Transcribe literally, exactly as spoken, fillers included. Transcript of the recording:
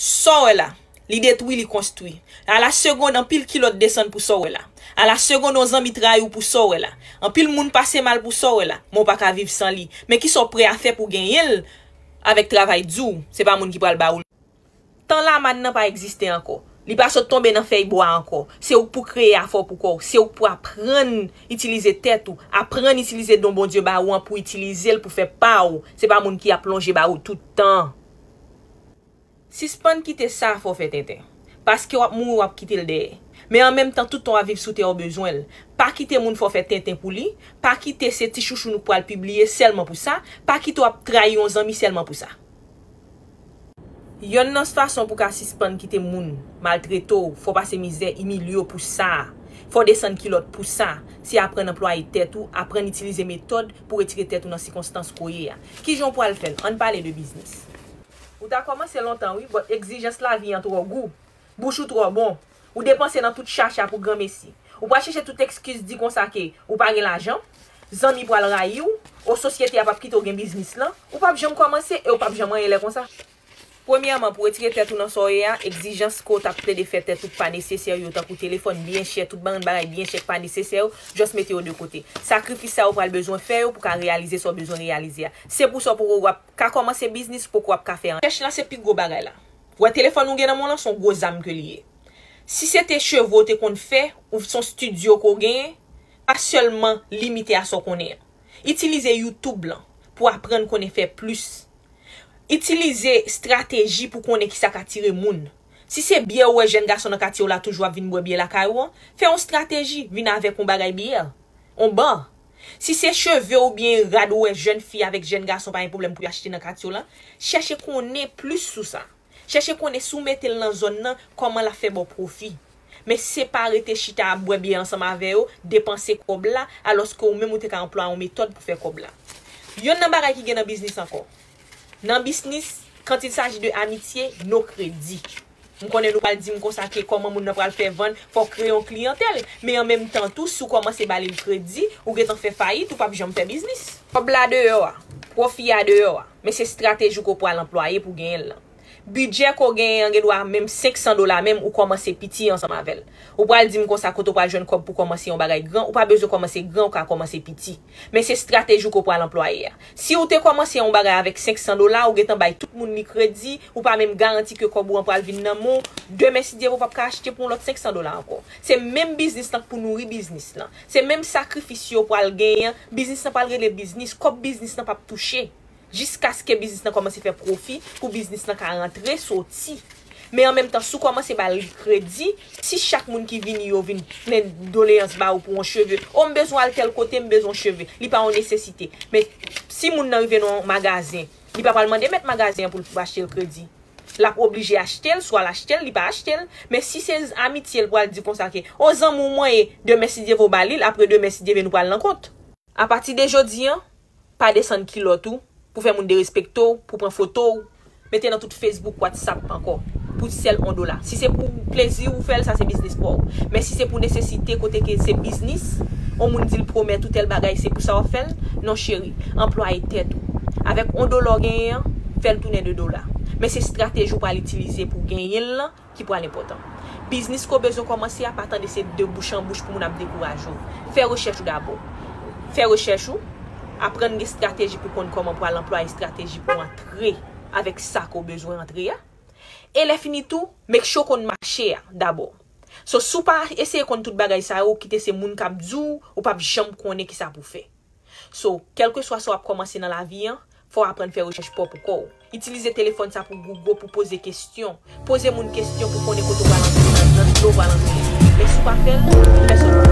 Sa w wè la, li detwi, li konstwi. A la segonn, anpil kilòt desann pou sa w wè la. A la segonn, yon zanmi trayi w pou sa w wè la. Anpil moun pase mal pou sa w wè la. Men w pa ka viv san li. Men kisa w prè a fè pou w genyen l avèk travay di w? Se pa moun ki pral ba ou l. Tan lamann nan pa egziste ankò. Li pa sot tonbe nan fèy bwa ankò. Se ou k pou kreye afè w pou kò w. Se ou k pou aprann itilize tèt ou. Aprann itilize don Bondye ba ou an pou itilize l pou fè pa w. Se pa moun ki ap lonje ba ou tout tan. Sispann kite sa fè w fè tenten. Paske w ap mouri, w ap kite l dèyè. Men an menm tan, tout tan w ap viv sou tè, w bezwen l. Pa kite moun fè w fè tenten pou li. Pa kite se ti chouchou nou k pral pibliye sèlman pou sa. Pa kite w ap trayi yon zanmi sèlman pou sa. Yonn nan fason pou w ka sispann kite moun maltrete w, fè w pase mizè, imilye w pou sa, fè w desann kilòt pou sa, se aprann anplwaye tèt ou, aprann itilize metòd pou retire tèt ou nan sikonstans ke w ye a. Kijan w pral fè l? Ann pale de biznis. Ou ta kòmanse lontan wi, but egzijans lavi an twò gou. Bouch ou twò bon. Ou depanse nan tout chacha pou granmesi. Ou pral chèche tout ekskiz di konsa ke ou pa gen lajan, zanmi pral rayi w, o sosyete a p ap kite w gen biznis lan, ou p ap janm kòmanse e ou p ap janm anyen lè konsa. Premyèman, pou retire tèt ou nan sa w ye a, egzijans ke w t ap plede fè tèt ou k pa nesesè yo, tankou telefòn byen chè, tout bann bagay byen chè k pa nesesè yo, just mete yo de kote. Sakrifis sa yo pral bezwen fè yo pou ka reyalize sa w bezwen reyalize a. Se pou sa w poko w ap ka kòmanse biznis, poko w ap ka fè anyen. Chèch la se pi gwo bagay la. Wè telefòn ou gen nan men w lan, se yon gwo zam ke li ye. Si se te cheve w te konn fè, ou se yon estidyo ke w genyen, pa sèlman limite a sa w konnen an. Itilize YouTube lan pou aprann konnen fè plis. Itilize estrateji pou konnen kisa k atire moun. Si se byè ou wè jèn gason nan katye w la toujou ap vin bwè byè lakay ou an, fè yon estrateji, vin avèk yon bagay byè, yon bar. Si se cheve oubyen rad ou wè jèn fi avèk jèn gason pa gen pwoblèm pou yo achte nan katye w la, chèche konnen plis sou sa. Chèche konnen si w mete l nan zòn nan, kòman l ap fè ba w pwofi. Men se pa rete chita ap bwè byè ansanm avè yo, depanse kòb la, alòske ou menm ou te ka anplwaye yon metòd pou fè kòb la. Yonn nan bagay ki gen nan biznis ankò. Nan biznis, quand il s'agit de amitié, no kredi. M konnen nou pral di m konsa ke kòman moun nan pral fè vann, fò w kreye yon kliyantèl. Men an menm tan tou, si w kòmanse ba li kredi, ou gentan fè fayit, ou p ap janm fè biznis. Kòb la deyò a, pwofi a deyò a, men se estrateji w ke w pral anplwaye pou w genyen l lan. Bidjè ke w genyen an, gen dwa menm senk san dola menm, ou kòmanse piti ansanm avè l. Ou pral di m konsa, kote w pral jwenn kòb pou kòmanse yon bagay gran, ou pa bezwen kòmanse gran, ou ka kòmanse piti. Men se estrateji w ke w pral anplwaye a. Si w te kòmanse yon bagay avèk senk san dola, ou gentan bay tout moun li kredi, ou pa menm garanti ke kòb ou an pral vin nan men w, demen si Dye vle w p ap ka achte pou yon lòt senk san dola ankò. Se menm biznis lan k pou nouri biznis lan. Se menm sakrifis yo pral genyen, biznis lan pral rele biznis, kòb biznis lan p ap touche. Jiskaske biznis lan kòmanse fè pwofi pou biznis lan ka rantre, soti. Men an menm tan, si w kòmanse ba l kredi, si chak moun ki vini yo vin plen doleyans ba ou pou yon cheve, o m bezwen al tèl kote, m bezwen yon cheve, li pa yon nesesite. Men si moun nan rive nan yon magazen, li pa pral mande mèt magazen an pou l achte l kredi. L ap oblije achte l, swa l achte l, li pa achte l. Men si se amitye l pral di konsa ke, o zanmi w mwen ye, demen si Dye vle w ba li l, apre demen si Dye vle nou pral nan kont. Apati de jodi an, pa desann kilòt ou pou fè moun derespekte w, pou pran foto w, mete nan tout Facebook, WhatsApp ankò, pou sèl yon dola. Si se pou plezi ou fè l, sa se biznis pa w. Men si se pou nesesite, kote ke se biznis, yon moun di l pwomèt ou tèl bagay, se pou sa w ap fè l, non cheri, anplwaye tèt ou. Avèk yon dola w genyen an, fè l tounen de dola. Men se estrateji w pral itilize pou w genyen l lan, ki pral enpòtan. Biznis ke w bezwen kòmanse a, pa tande se de bouch an bouch pou moun ap dekouraje w. Fè rechèch ou dabò. Fè rechèch ou, aprann gen estrateji pou konn kòman pou al anplwaye estrateji pou antre avèk sa ke w bezwen antre a. E lè fini tou, make sure w konn mache a dabò. So, si w pa eseye konn tout bagay sa yo, kite se moun k ap di w, ou p ap janm konnen kisa pou w fè. So, kèlkeswa sa w ap kòmanse nan lavi an, fò w aprann fè rechèch pwòp kò w. Itilize telefòn sa pou Google, pou poze kesyon. Poze moun kesyon pou konnen kote w pral antre, nan dlo w pral antre. Men si w pa fè l, pèsonn